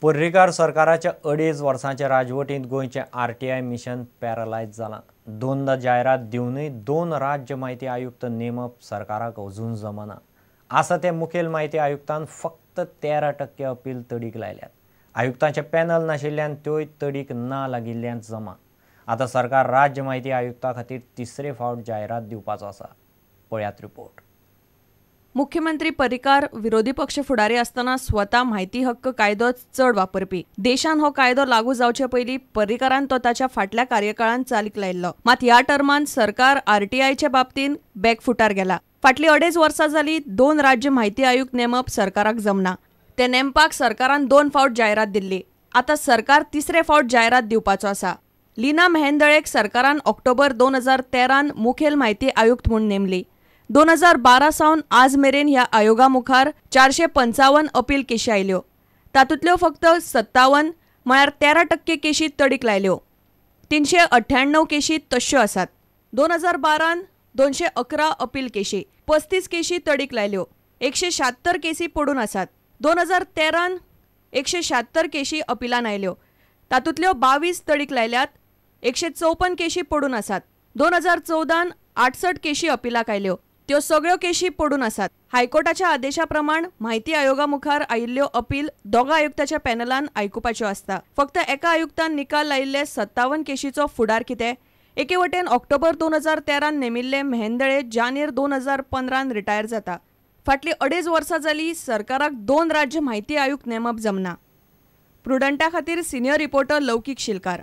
पर्रीकार सरकाराच्या 2.5 वर्सांच्या राजवटींत गोंयचें आरटीआय मिशन पॅरलायज जालां. दोनदा जायरात दिवनूय 2 राज्य म्हायती आयुक्त नेमप सरकाराक अजून जमना. आसा ते मुखेल म्हायती आयुक्तान फक्त 13% अपील तडीक लायल्यात. आयुक्तांचें पॅनल नाशिल्ल्यान त्योय तडीक ना लागिल्ल्यान जमा. आतां सरकार राज्य म्हायती आयुक्ता खातीर तिसरे फावट जायरात दिवपाचो आसा. पळयात रिपोर्ट. मुख्यमंत्री पर्रीकार विरोधी पक्ष फुडारी आसतना स्वता म्हायती हक्क कायदो चड वापरपी. देशान हो कायदो लागू जावचे पयलीं पर्रीकारान तो ताच्या फाटल्या कार्यकाळान चालीक लायिल्लो. मात ह्या टर्मान सरकार आरटीआयच्या बाबतींत बॅकफुटार गेला. फाटलीं 2.5 वर्सां जाली 2 राज्य म्हायती आयुक्त नेमप सरकाराक जमना. ते नेमपाक सरकारान 2 फावट जायरात दिल्ली. आतां सरकार तिसरे फावट जायरात दिवपाचो आसा. लीना मेहेंदळेक सरकारान ऑक्टोबर 2013 मुखेल म्हायती आयुक्त म्हूण नेमली. 2012 सावन आज मेरेन ह्या आयोगा मुखार 455 अपील केशी आयल्यो. तातूंतल्यो फक्त 57 म्हळ्यार 13% केशी तडीक लायल्यो. 398 केशी तश्यो आसात. 2012 211 अपील केशी, 35 केशी तडीक लायल्यो. 176 केसी पडून आसात. 2013 176 केशी अपिलान आयल्यो. तातूंतल्यो 22 तडीक लायल्यात. 154 केशी पडून आसात. 2014 68 केशी अपिलाक आयल्यो. त्यो सगळ्यो केशी पडून आसात. हायकोर्टाच्या आदेशा प्रमाण म्हायती आयोगा मुखार आयिल्ल्यो अपील 2 आयुक्ताच्या पॅनलान आयकुपाच्यो आसता. फक्त एका आयुक्तान निकाल लायिल्ले 57 केशीचो फुडार कितें? एके वटेन ऑक्टोबर 2013 नेमिल्ले मेहेंदळे जानेर 2015 रिटायर जाता. फाटलीं 2.5 वर्सां जाली सरकाराक 2 राज्य म्हायती आयुक्त नेमप जमना. प्रुडंटा खातीर senior reporter Laukik Shilkar.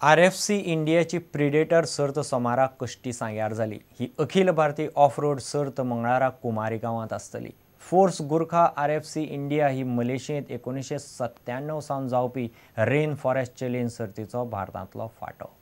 RFC इंडियाची प्रिडेटर सर्त सोमाराक कश्टी सांग्यार जाली. ही अखिल भारतीय ऑफ रोड सर्त मंगळाराक कुमारी गांवांत आसतली. फोर्स गुरखा RFC India ही मलेशियेंत 1997 सावन जावपी रेन फॉरेस्ट चॅलेंज सर्तीचो भारतांतलो फांटो.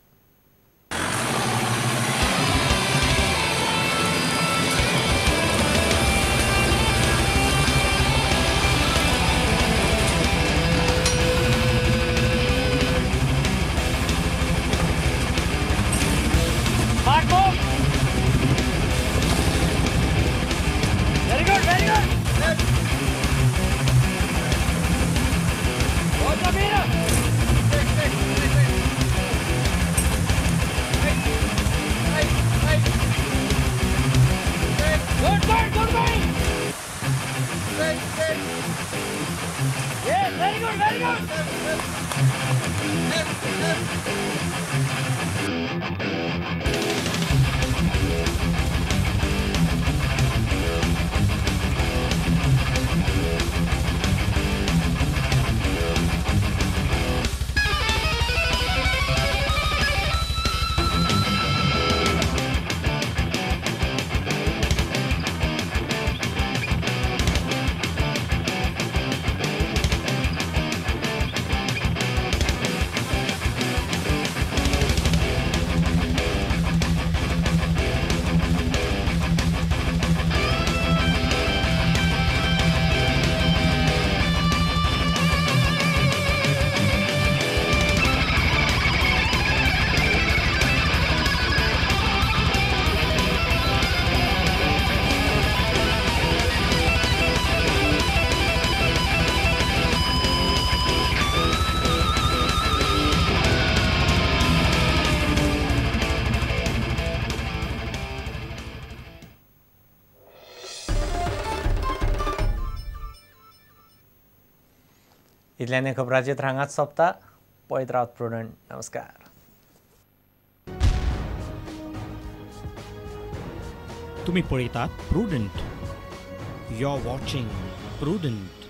इतल्यान खबराचेर हांगाच सोंपता. पळयत रावत प्रुडंट. नमस्कार. तुम्ही पळयतात Prudent. You are watching Prudent.